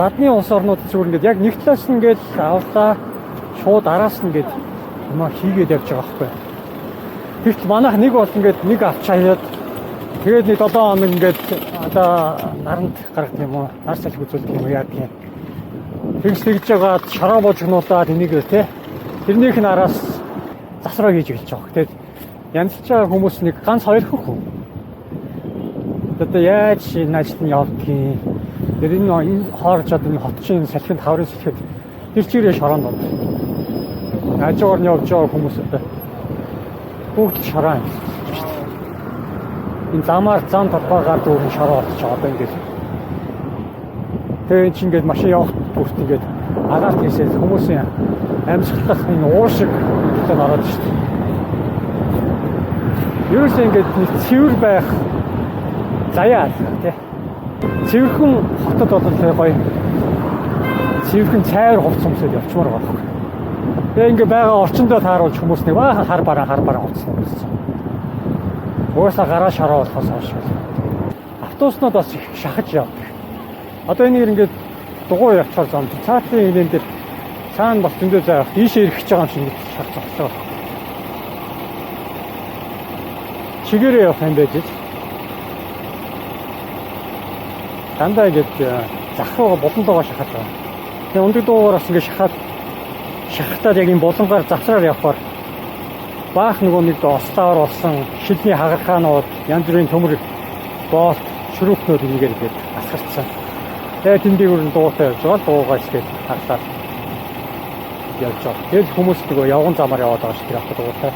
Гадны улс орнууд зүгээр ингээд яг нэг талаас нь ингээд авлаа, шууд араас нь ингээд юмаа хийгээд явж байгаа байхгүй. Тэгтэл манайх нэг бол ингээд нэг авч хаяад, тэгээд нэг 7 хоног ингээд одоо наранд гаргадаг юм уу? Нар салхи үзүүлдэг юм уу, яадаг юм. Тэгс тэгж жагаад шараа божигнуулаад энийг те. Тэрнийх нь араас засраа хийж эхэлж байгаа. Тэгээд янзлж байгаа хүмүүс нэг ганц хоёр хүн. Одоо яаж энэ ажилд нь явдгийг. Тэр энэ хоорж одоо энэ хот чинь салхинд, хаврын салхид тэр чигээрээ шороонд орно. Хажуугаар нь явж байгаа хүмүүс одоо бүгд шороо юм шүү дээ. Энэ замаар зам талбайгаар дүүрэн шороо болчих одоо ингээд. Тэгээ эн чинь ингээд машин явах бүрт ингээд агаар тийсээ хүмүүсийн амьсгалах энэ уур шиг төлөө ороод шүү дээ. Ерөөсөө ингээд нэг цэвэр байх заяа тий. Цэвэрхэн хотод бол тэгээ гоё цэвэрхэн цайвар хувцас өмсөд явчмаар байгаа байхгүй. Тэгээ ингээ байгаа орчиндөө тааруулж хүмүүс нэг баахан хар бараан хар бараан хувцас өмссөн. Угаасаа гараа шараа болохоос хойш. Автобуснууд бас их шахаж явдаг. Одоо энэ ингээд дугуй явчихаар зам. Цаатлын инэн дээр цаана бас зөндөө зай байх. Ийшээ ирэх гэж байгаа юм шиг ингээд шах зогслоо. Чигээрээ явах юм байж. Дандаа ингээд зах руугаа булан руугаа шахаад байгаа. Тэгээ өндөг дуугаар бас ингээд шахаад шахахтаад яг энэ булангаар завсраар явхаар баах нөгөө нэг ослоор болсон шилний хагархаанууд, янз бүрийн төмөр боолт, шүрүүхнүүд энийгээр ингээд асгарцсан. Тэгээ тэндийг өөр нь дуутай явж байгаа л дуугаа ихгээд хаглаад явж байгаа. Тэгэл хүмүүс нөгөө явган замаар яваад байгаа шүү дээ авто дуутай.